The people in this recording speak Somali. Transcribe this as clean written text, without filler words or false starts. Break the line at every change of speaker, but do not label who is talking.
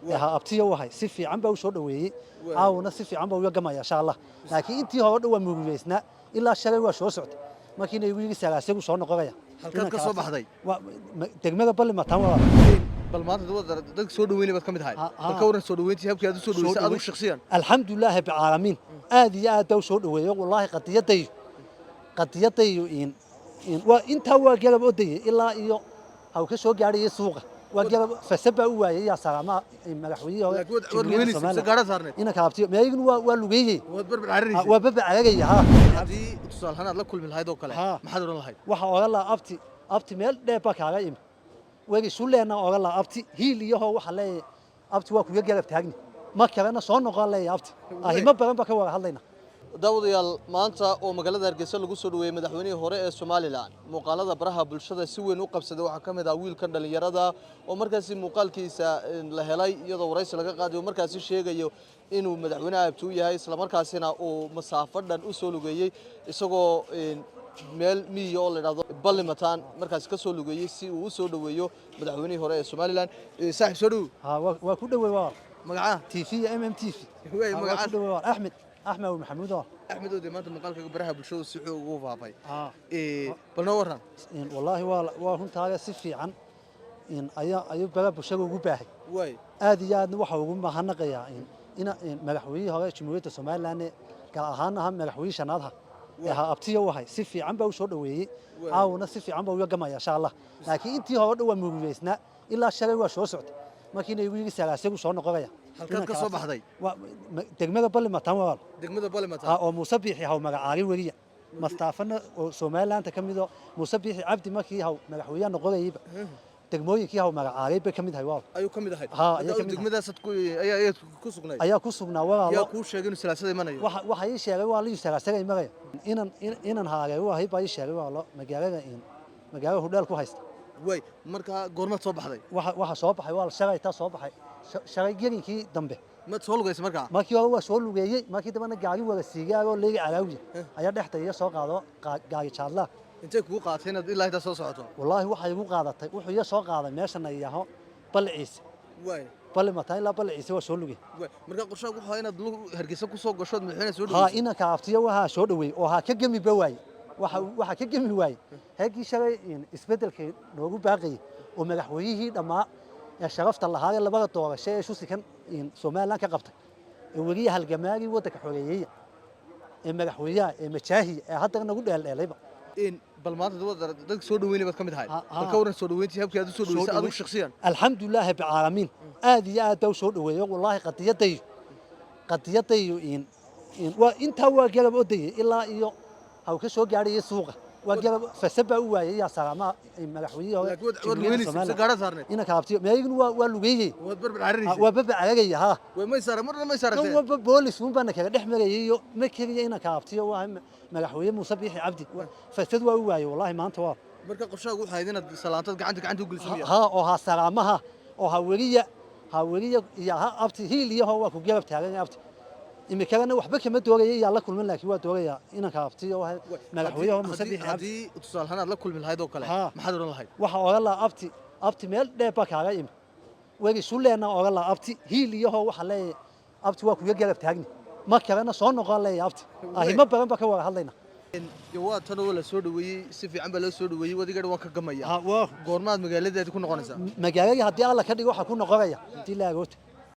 Ee ha abtiyo u ahay, si fiican baa u soo dhoweeyey. Caawna si fiican baa uga gamaya, insha Allah. Laakiin intii hore dhan waa murugeysnaa, ilaa shalay waa soo soctay. Markiina igu yidhi sagaasagu soo noqonaya.
Halkaad ka soo baxday?
Degmada Ballimataan waa.
Bal maanta dadka soo dhaweynay baad ka mid ahay. Bal ka waran soo dhaweyntii, habkii aad u soo dhaweysay adigu shakhsiyan?
Alxamdulilaahi rabbilcaalamiin, aad iyo aad baa u soo dhoweeyo. Wallaahi qadiyadaydu in waa intaa waa garab odayay ilaa iyo haw ka soo gaadhayay suuqa. Waa garab fasab baa u waayay yaa salaamaha madaxweynihii hore
Laakiin waad lugeynaysa mise gaadha saarneed?
Inanka abtiyo meeygin waa lugeeyey.
Waad barbar cararaysa.
Waa baba cararaya, ha.
Haddii tusaale ahaan aad la kulmi lahayd oo kale, maxaad odhan lahayd?
Waxa oga lahaa abti, abti, meel dheer baa kaaga imi, wegi suleenna oga lahaa abti, hiil iyaho. Waxa leeyahay abti, waa kuga garab taagni, mar kalena soo noqon leeyahay abti, arrimo badan baa ka wada hadlayna.
Daawadayaal, maanta oo magaalada Hargeysa lagu soo dhaweeyey madaxweynihii hore ee Somaliland, muuqaalada baraha bulshada si weyn u qabsaday waxaa ka mid ah wiilkan dhallinyarada oo markaasi muuqaalkiisa la helay iyadoo waraysi laga qaadayo, markaasi sheegayo inuu madaxweynaha abti u yahay, islamarkaasina uu masaafo dhan u soo lugeeyey, isagoo meel miyiga oo la yidhahdo Ballimataan markaasi ka soo lugeeyey si uu u soo dhoweeyo madaxweynihii hore ee Somaliland. Saaxiib, soo dhowow.
Ha, waa ku dhowey waa.
Magacaa?
TV iyo MMTV.
Wey,
Ha, waa
magacaa?
ku dhowey waa Axmed, Axmed Maxamuud oo.
Axmed oo dee maanta muuqaalka baraha bulshada si xoog ugu faafay. Bal noo warran.
Wallaahi waa runtaaga, si fiican in ayaa ayuu baraha bulshada ugu baahay. Aad iyo aadna waxa ugu mahadnaqayaa ina madaxweynihii hore Jamhuuriyadda Somaliland, gaar ahaan aha madaxweyne shanaadha ee ha abtiyo u ahay, si fiican baa u soo dhoweeyey. Caawna si fiican baa uga gamaya, insha Allah. Laakiin intii hore dhan waa murugeysnaa, ilaa shalay waa soo soctay. Markiina igu yidhi sagaasagu soo noqonaya.
Halkaad ka soo baxday?
Degmada Ballimataan waa.
Degmada Ballimataan.
Ha, oo Muuse Biixi haw magacaabay weliya mastaafana oo Somalilandta ka mid oo Muuse Biixi Cabdi markii haw madaxweynaha noqonayayba degmooyinkii haw magacaabay bay ka mid ahay waa.
Ayuu ka mid ahay?
Ha,
Hadda
ayaa ka mid ahay.
Degmadaasaad ku ayaa ayaad ku sugnayd?
Ayaa ku sugnaa walaalo.
Yaa kuu sheegay inuu salaasada imanayo?
Waxa ii sheegay waa la sagaasaga imanaya, inan haagay u ahay baa ii sheegay walaalo, magaalada in magaalada hudheel ku haysta.
Way, marka goormaad soo baxday?
Waxa soo baxay waa shalay, taa soo baxay shalay gelinkii dambe.
Maad soo lugaysay markaa?
Markii hore waa soo lugeeyey, markii dambena gaari wada siigaagoo leegi calaawiya ayaa dhexda iga soo qaado, gaari jaadlaa.
Intay kugu qaadatay inaad ilaa intaa soo socoto?
Wallaahi waxay igu qaadatay, wuxuu iga soo qaaday meeshan iyaho Balciise. Ballimataan ilaa Balciise waa soo lugey.
Way, marka qorshaagu wuxuu ahaa inaad lug Hargeysa ku soo gasho ood madaxweynaha soo
Ha,
dhaweyso?
Inanka abtiyo waxaa soo dhaweeyey oo ha ka gemiba waaye, waxa ka gemi waaye heegii shalay in isbeddelkii noogu baaqayay oo madaxweynihii dhammaa ee sharafta lahaa ee labada doorasho ee shusikan in Somaliland ka qabtay, ee weliya halgamaagii waddanka xoreeyey, ee madaxweynaha ee majaahiya ee haddana nagu dheeldheelayba.
In bal maanta dadka soo dhaweynay baad ka mid ahay.
Ha,
Bal ka waran soo dhaweyntii, habkii aad u soo dhaweysay adigu shakhsiyan?
Alxamdulilaahi rabbilcaalamiin, aad iyo aad baa u soo dhoweeyo. Wallaahi qadiyadaydu in waa intaa waa garab odayay ilaa iyo haw ka soo gaadhayay suuqa. Waa garab fasab baa u waayay yaa salaamaha madaxweynihii hore
Laakiin waad
Jamhuuriyadda
lugeynaysa mise
Somaliland.
gaadha saarneed?
Inanka abtiyo meeygin waa lugeeyey.
Waad barbar cararaysa.
Waa baba cararaya, ha.
Way, may saara marna may
Kan
saaragteen?
Walba boolis uun baana kaga dhex marayay iyo ma keliya inanka abtiyo waa madaxweyne Muuse Biixi Cabdi fasad waa u waayay wallaahi maanta waa.
Marka qorshaagu wuxuu ahayd inaad salaantad gacanta u geliso miya?
Ha, oo ha salaamaha oo ha weliya, ha weliya iyo ha abti, hiil iyo waa ku garab taagan abti. Imikadana waxba kama doogaya yaa la kulman, laakiin waa doogaya inanka abtiyo waa madaxweynaha Muuse Biixi Cabdi.
Haddii tusaale ahaan aad la kulmi lahayd oo kale, maxaad odhan lahayd?
Waxa oga lahaa abti, abti, meel dheer baa kaaga imi, wegi suleenna oga lahaa abti, hiil iyo waxa leeyahay abti, waa kuga garab taagni, mar kalena soo noqon leeyahay abti, arrimo badan baa ka wada hadlayna.
Waa tan oo la soo dhaweeyey, si fiican baa loo soo dhaweeyey, wadiga dhan waan ka gamaya.
Ha, waa.
Goormaad magaaladaadi ku noqonaysaa?
Magaaladii haddii Alla ka dhigo waxaa ku noqonaya haddii la agoota.